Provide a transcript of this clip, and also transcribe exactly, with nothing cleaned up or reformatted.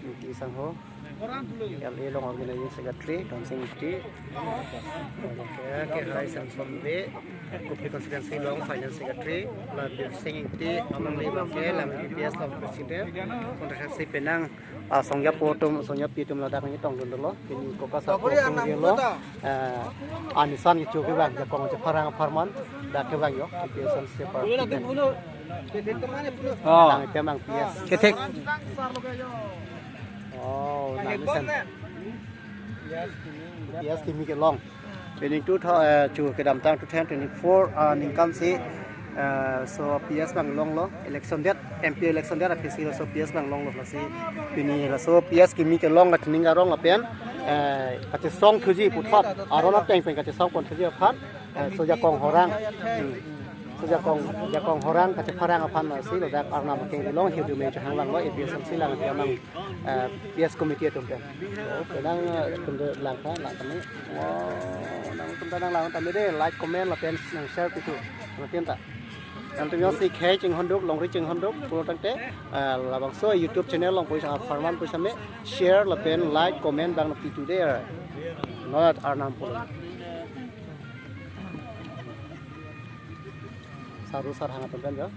Ningti Sangho, L A along organizing secretary, Donsing Ingti, okay, okay, Hai Samson Bey, Kuki constituency along finance secretary, la Birsing Ingti, Amang Lee Bangke, la P P S along president, kontra si penang, ah, songjapo atum, songjapi atum ladak nangtongdun dolo, pini koka sa Tokori tokori anam dolo. Pulo ta. Eh, anisan kecho kevang, jakong chepharang apharman, dak kevang yo, P P S M C party. Oh. Nang item ang P S. Kethek. Oh, nang isen. P S kimi kelong. Pini two thou-, eh, chu kedamtang two thousand twenty-four, ah, ningkan si, eh, laso P S abang longlo, election det, M P election det aphi si laso P S abang longlo, lasi pini laso P S kimi kelong kachiningri arong lapen, eh, kachesong thuji puthot, aron ateng pen kachesong pon thuji aphan, eh, laso jakong horang, hmm, laso jakong, jakong horang kachepharang aphan, eh, si ladak Arnam akeng kelong hiu dume chehang langlo, A P S M C lang, eh, P S committee atum pen. Okay, nang, eh, tum lang kha, lang kami. Wow, nangtum ta nang lang tame dei, like, comment, lapen nang share pitu. Nangtum ta. Nangtum jongsi khei chinghonduk, longri chinghonduk, pulo tangte, eh, labangso YouTube channel along pu sa apharman pu same share lapen like, comment abang pitu dei. Not Arnam pulo. Saru sar hang atum pen jo.